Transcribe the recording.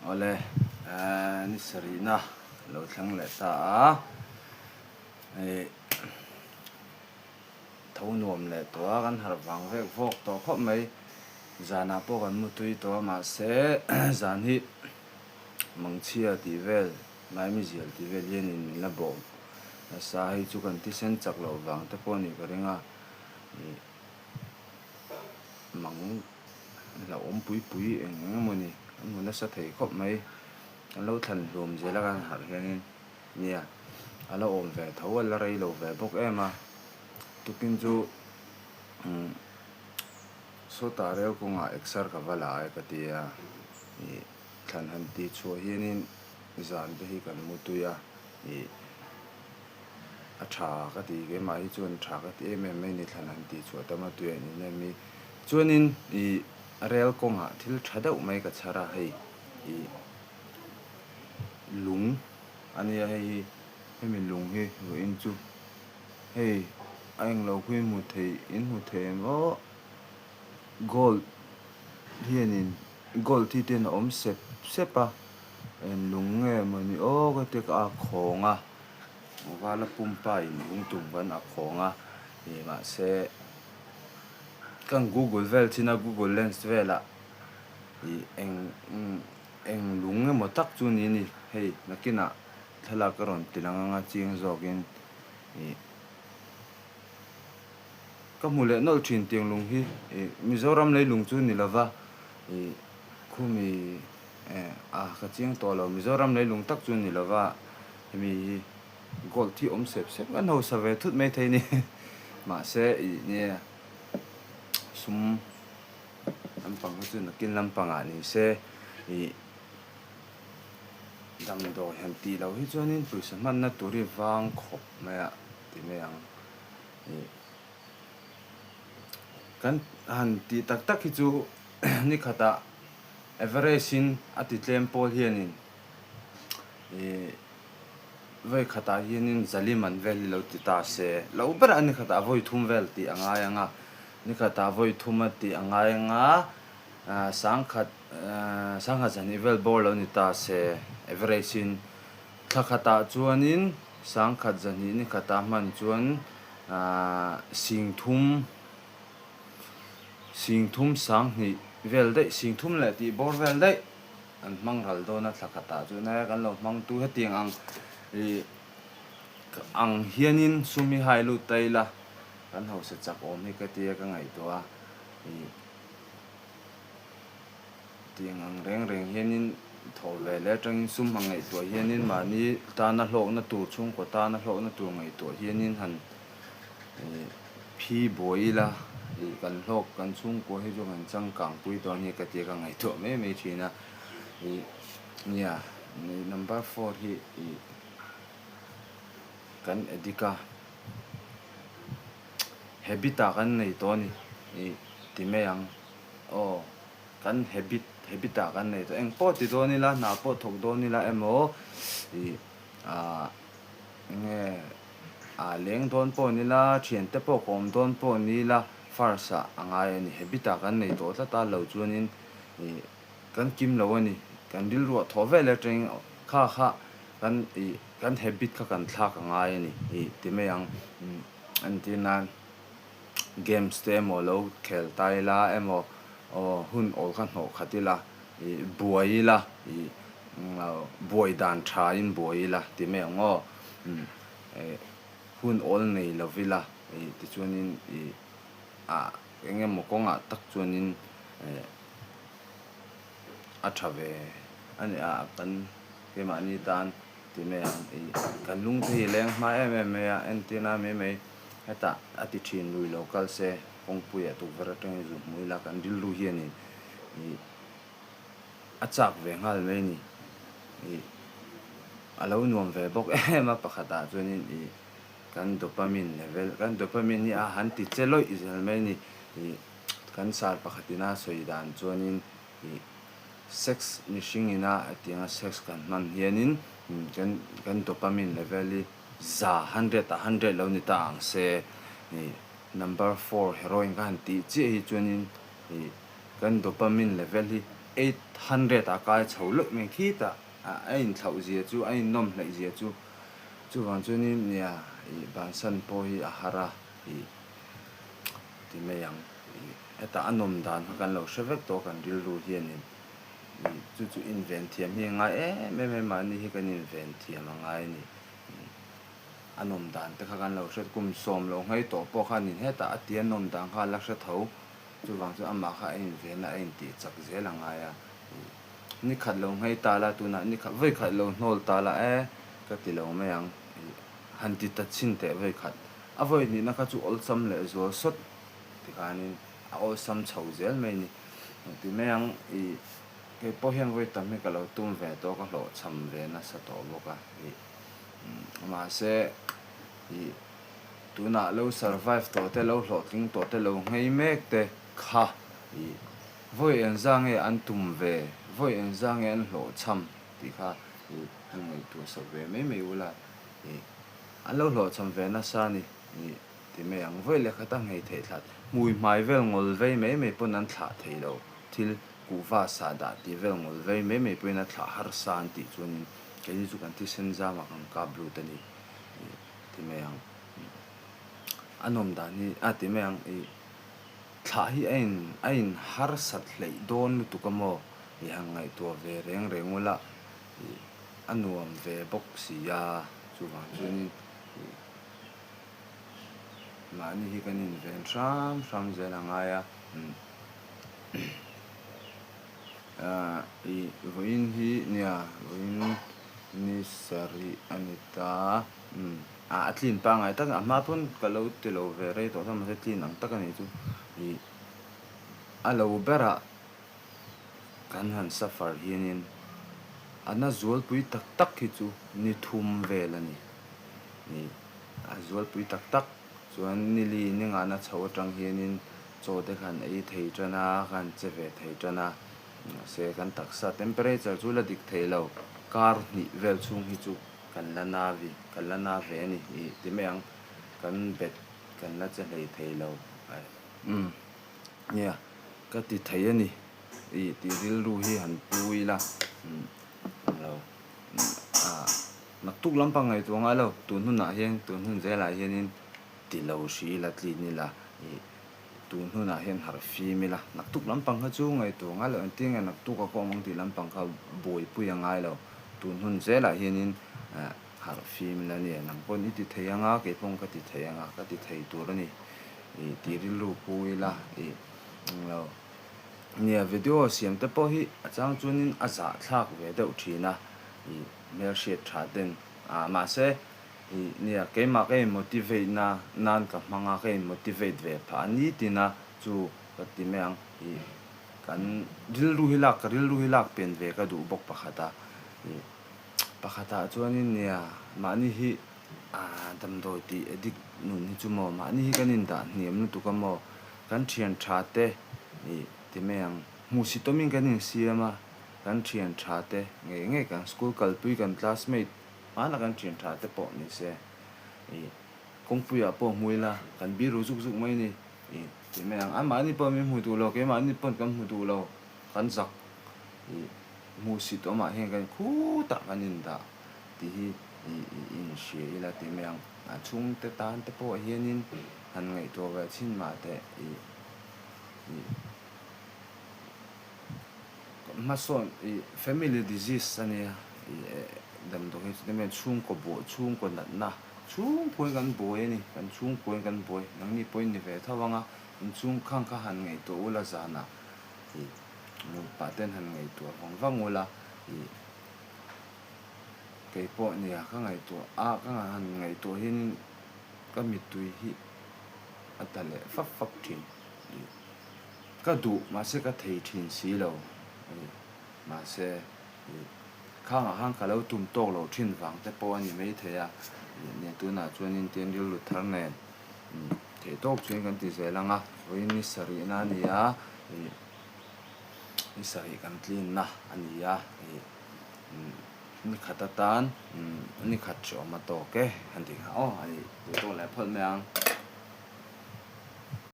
Awle, ni sarihna lo thleng leh ta a, hei tho nuam leh tawh a, kan harh vang vek vawk tawh khawp mai. Zanah pawh kan mu tui tawh a, mahse zan hi mangchhia tih vel, maimizial tih vel hianin min la bawh nasa a, hei chu kan thisen chak loh vang te pawh a nih ka ring a, ih mang hlauhawm pui pui eng eng emaw ni an hmu nasa thei khawp mai an lo thlan hlum zel a kan harh hianin nia a la awm ve tho a la rei lo ve bawk em a tukin chu umm sawtah rel kawngah exer ka va la e ka ti a ih thlan han tih chhuah hianin zan te hi kan mu tui a ih. A tha ka ti keimah hi chuan tha ka ti em em mai ni thlan han tih chhuah tam a tui a in em hi. Chuanin ih rel kawngah thil tha deuh mai ka chhar a hei ih lung a nia hei hi hemi lung hi vawiin chu hei a englo khu in hmu thei in hmu thei em aw gold hianin gold hi te hian a awm sep sep a eng lung nge mawni aw ka ti a khawng a. Vala pumpa in lung tum kan a khawng a ih mahse kan google vel chin a google lens velah ih eng eng lung emaw tak chu ni ni hei nakinah thlalak a rawn ti lang anga chiang zawkin ih ka hmu leh nawlh thin tiang lung hi ih Mizoram leilung chu ni lova ih khumi Eh a ka chiang tawh lo Mizoram leilung tak chu ni lova hemi hi gold hi awm sep sep kan hausa ve thut mai thei ni mahse ih nia sum lampang kha chu nakin lampangah ni se ih damdawi han tih loh hi chuanin pawisa hmanna tur hi vang khawp mai a ti mai ang ih kan han tih tak tak hi chu nikhatah. Average in a ti tlem pawl hianin ih vawi khatah hianin zali man vel hi lo ti ta se, lo berah ni khatah vawi thum vel tih a ngai ang a, ni khatah vawi thum a tih a ngai ang a, sangkhat sangkhat zahnih vel bawr lo ni ta se average in thla khatah chuanin sangkhat zahnih ni khatah hman chuan singthum. Singthum sanghnih vel daih, singthum leh tih bawr vel daih an hmang ral dawn a thla khatah chuan e kan lo hmang tu hetiang ang ih ang hianin sum hi hai lut ta ila kan hausa chak awm hi ka tia ka ngaihtuah a ih tiang ang reng reng hianin thawh ve leh atangin sum han ngaihtuah hianin mahni tana hlawkna tur chhungkaw tana hlawkna tur ngaihtuah hianin han Ih phi buai ila ih kan hlawk kan chhungkua hi chu kan changkang pui dawn hi ka tia ka ngaihtuah mai mai thin a ih nia number four hi ih kan addict a habit ah kan nei tawh a ni ih ti mai ang aw kan habit habit ah kan nei tawh engpawh ti dawn ila hna pawh thawk dawn ila emaw ih ah. Enge a leng dawn pawh ni la, thiante pawh ka awm dawn pawh ni la, first ah a ngai a ni. Habit ah kan nei tawh tlat a, lo chuanin ih kan kim lo a ni. Kan rilruah thawh vel atangin kha kha kan ih kan habit kha kan thlak a ngai a ni ih ti mai ang. Entir nan games te emaw lo khel ta ila emaw aw hun awl kha hnawh khat ila ih buai ila ih buai dan tha in buai ila ti mai ang aw ih hun awl nei lo ila ih tichuanin ih ah eng emaw kawngah tak chuanin eh a tha ve a ni a kan keimahni tan ti mai ang ih kan lung te hi leng hma em em mai a entir nan mai mai hetah a ti thin lui lo kal se kawngpuiah tukverh atangin zu hmu ila kan rilru hianin ih a chak ve nghal mai a ni. Ih a lo nuam ve bawk em a pakhatah chuanin ih kan dopamine level kan dopamine hi a han ti che lawih zel mai a ni. Ih kan sar pakhatina sawi dan chuanin ih sex mihring ina hetianga sex kan hman hianin kan kan dopamine level hi za hundred ah hundred lo ni ta ang se ih number four heroin ka han tih chiah hi chuanin ih kan dopamine level hi. 800 ah kai chho lawih mai khitah a inthlauh zia chu a innawm hleih zia chu chuvang chuanin nia ih bansan pawh hi a har a ih ti mai ang ih hetah a nawm dan kha kan lo hre vek tawh kan rilru hianin ih chu chu inven thiam hi a ngai em em em mahni hi kan inven thiam a ngai a ni ih a nawm dan te kha kan lo hre kum sawm lo nghei tawh pawh khanin hetah a tia nawm dan kha a la hre tho. Chuvang chu amah kha a inven a, a intih chak zel a ngai a. Ni khat lo nghei ta la, tunah ni khat vawi khat lo hnawl ta la e, ka ti lo mai ang. Han ti ta chhin teh vawi khat. A vawi hnihna kha chu awlsam leh zual sawt tikhanin a awlsam chho zel mai ni. Ti mai ang, ih, kei pawh hian vawi tam hi ka lo tum ve tawh, ka hlawhchham ve nasa tawh bawk a. Ih, mahse, ih. Tunah lo survive tawh te, lo hlawhtling tawh te, lo nghei mek te kha i vawi engzah nge an tum ve, vawi engzah nge an hlawhchham tih kha i han ngaihtuah sak ve mai mai ula i an lo hlawhchham ve nasa a ni i ti mai ang. Vawi leh khat a nghei theih thlat, hmui hmai vel ngawl vei mai mai pawn an thlah thei lo, thil kuhva sahdah tih vel ngawl vei mai mai pawhin a thlah harsa an tih chuanin keini chu kan thisen zamah kan kap lut a ni i. Ti mai ang. A nawm dan hi a ti mai ang i thlah hi a in a in harsat hleih dawn lutuk a maw i han ngaihtuah ve reng reng ula i a nuam ve bawk si a chuvang chuanin i mahni hi kan inven hram hram zel a ngai a i vawiin hi nia vawiin ni sarih a ni ta. Umm a clean pangngai tak a hma pawn ka lo ti lo ve rei tawh hlawm mahse clean ang tak a nih chu ih a lo berah kan han suffer hianin a na zualpui tak tak hi chu ni thum vel a ni ih a zualpui tak tak chuan nili ni ngahna chho atang hianin chaw te khan ei thei tan a khan che ve thei tan a mahse kan taksa temperature chu la dik thei lo kar hnih vel chhung hi chu. Kan la na vi, kan la na ve a ni i ti mai ang, kan bet kan la che hlei thei lo ai. Umm, nia, ka ti thei a ni i tih rilru hi han pu ila, umm, ang lo, umm, ah, naktuk lampang ngaihtuah ngai lo, tun hunah hian, tun hun zelah hianin ti lo hri ila, tlin ila, i Tun hunah hian harh fim ila, naktuk lampang kha chu ngaihtuah ngai loh engtin nge naktuk a ka awm ang tih lampang kha buaipui a ngai lo. Tun hun zelah hianin harh fim ila nia, nang pawn i ti thei anga, kei pawn ka ti thei anga, ka ti thei tur a ni ih tih rilru pu ila ih englo. Nia video siam te pawh hi a chang chuanin a zahthlak ve deuh thin a, ih hmelhriat tha ten ah mahse Ih, nia, keimah ka in motivate na nan ka hmang a, ka in motivate ve phah a nitin a, chu ka ti mai ang. Ih, kan rilru hi lak, ka rilru hi lak pen ve ka duh bawk pakhat a. Ih, pakhatah chuanin nia, mahni hi ah damdawi tih addict nun hi chu maw, mahni hi kan indah hniam lutuk a maw, kan thian tha te ih ti mai ang, hmuhsitawmin kan insiam a, kan thian tha te ngei ngei kan school kalpui kan classmate, Hmana kan thian tha te pawh ni se ih kawngpuiah pawh hmu ila kan biru zuk zuk mai ni ih tih mai ang. Anmahni pawh min hmu duh lo, keimahni pawn kan hmu duh lo, kan zak ih hmuhsit awmah hian kan khutah kan indah tih hi ih inhria ila tih mai ang. A chhungte tan te pawh hianin han ngaihtuah ve chhin mah teh ih ih. Hmasawn ih family disease a nia ih damdawi hi chuti mai chhungkaw buai chhungkaw natna chhungkuain kan buai a ni kan chhungkuain kan buai nangni pawhin ni ve tho anga inchhung khang kha han ngaihtuah ula zanah ih nupa ten han ngaihtuah vang vang ula ih kei pawh nia ka ngaihtuah a ka han ngaihtuah hianin ka mittui hi a ta leh fap fap thin ih. Ka duh mahse ka thei thin si lo a ni. Mahse ih khangah khan ka lo tum tawk loh thin vang te pawh a ni maithei a. Ih nia tunah chuanin tin rilru thar nen ih theih tawk chuan kan ti zel ang a. Vawiin ni sarihna a ni a, ih ni sarih kan tlinna a ni a. Ih ni khat atan ni khat hreawm a tawk e han tih kha aw a ni. Tih tawk leh phawt mai ang.